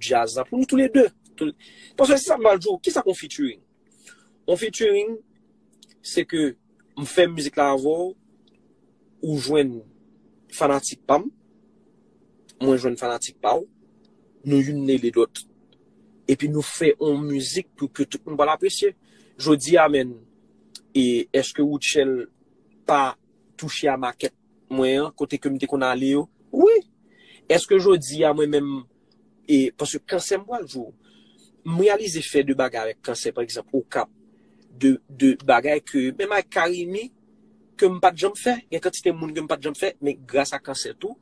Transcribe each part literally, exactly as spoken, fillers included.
djaz la, pou nou toulede. Tou- Paske se sa m pral di w, kisa k yon featuring? Yon featuring, se ke m fè mizik la avè w, ou jwenn fanatik pa m, mwen jwenn fanatik pa w, nou youn rele lòt. Epi nou fè yon mizik pou ke tout moun pral apresye. Jodi a, menn, e èske Rutshelle pa touche a makèt mwen an, kote ke m te konn ale yo? Wi. Èske jodi a, mwen menm, e paske Kansè m pral di w, m reyalize fè de bagay avèk Kansè, pa egzanp, Okap, de, de bagay ke, menm avèk Carimi, ke m pa t janm fè, gen kantite moun ke m pa t janm fè, men gras a Kansè tou,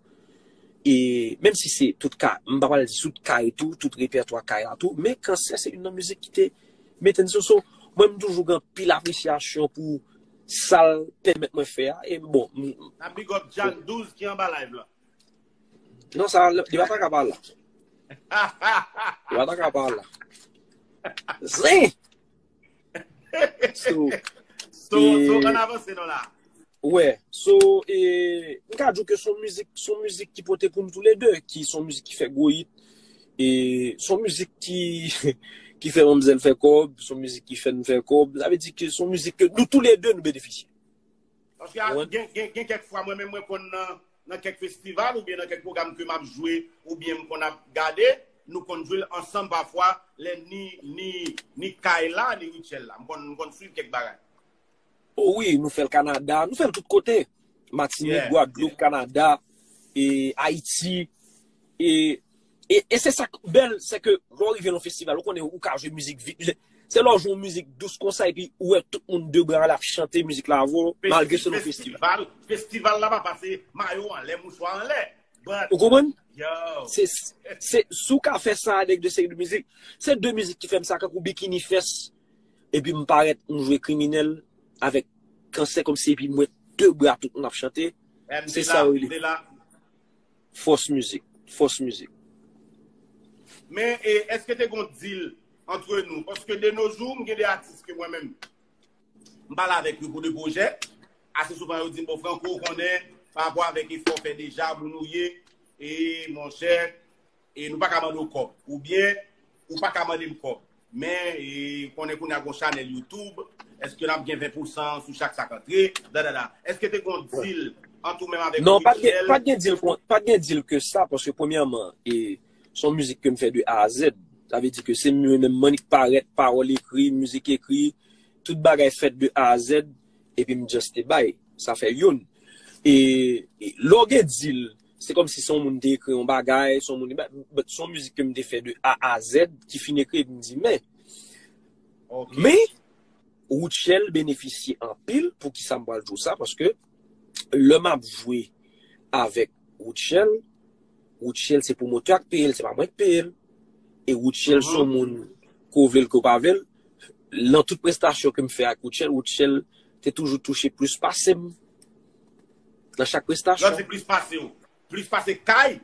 e menm si se tout ka, m pa pral di tout kay tou, tout repètwa kay la tou, men Kansè se youn nan mizik ki te mete n sou so. Mwen, m toujou gen anpil apresyasyon pou sa l pèmèt mwen fè a, e bon, m- N ap big up John douz ki anba live la. Non, sa, li pa ta ka pa la. Li pa ta ka pa la. Zen! So, So, so, e- ann avanse non la. Wè, so, e, m ka di w ke se yon mizik, se yon mizik ki pote pou nou toulede, ki se yon mizik ki fè gwo hit, e se yon mizik ki, ki fè manmzèl fè kòb, se yon mizik ki fè n fè kòb. Sa vle di ke se yon mizik ke nou toulede nou benefisye. Paske a- gen, gen, gen kèk fwa, mwen menm, mwen konn nan, nan kèk festival oubyen nan kèk pwogram ke m ap jwe oubyen m konn ap gade, nou konn jwe l ansanm pafwa, lè ni, ni, ni Kay la, ni Rutshelle la. M konn, m konn swiv kèk bagay. O wi, nou fè l Kanada, nou fè l tout kote. Matinik, Gwadloup, Kanada, e Ayiti. E, e, e se sa k bèl, se ke lè w rive nan festival, ou konnen ou ka jwe mizik vit. Se lè w jwe yon mizik dous konsa, epi ou wè tout moun de bra l ap chante mizik la avè w, malgre se nan festival. Festival la pa pase mayo anlè, mouchwa anlè. Ou konprann? Se, se, si w ka fè sa avèk de seri de mizik, se de mizik ki fè m sa, kankou Bikini Fest, epi m parèt, m jwe Kriminèl avèk Kansè kòmsi, epi m wè de bra tout moun ap chante. Se sa yo rele fòs mizik. Fòs mizik. Men, e, èske te gon deal antre nou? Paske de nos jours, m gen de atis ke mwen menm, m pale avèk yo pou de pwojè. Ase souvan, yo di m, bon, Franco, ou konnen, pa rapò avèk efò w fè deja, moun ou ye, e, monchè, e nou pa ka mande w kòb. Oubyen, ou pa ka mande m kòb. Men, e, konnen kounye a gon chanèl YouTube, èske n ap gen ven pousan sou chak sa k antre? Da, da, da. Èske te gon deal ant ou menm avèk Rutshelle? Non, pa t gen, pa t gen deal, pa t gen deal ke sa, paske premyèman, e, se yon mizik ke m fè de A a Z. Sa vle di ke se mwen menm, m annik parèt, pawòl ekri, mizik ekri, tout bagay fèt de A a Z, epi m just te bay. Sa fè youn. E, e lè w gen deal, se kòmsi se yon moun te ekri yon bagay, se yon moun, but se yon mizik ke m te fè de A a Z, ki fin ekri, epi m di, men, men, Rutshelle benefisye anpil, poukisa m pral di w sa, paske lè m ap jwe avèk Rutshelle, Rutshelle se pwomotè a k peye l, se pa mwen k peye l. E Rutshelle se yon moun, ke w vle l, ke w pa vle l, nan tout prestasyon ke m fè ak Rutshelle, Rutshelle te toujou touche plis pase m nan chak prestasyon. Lè w di plis pase w, plis pase Kay?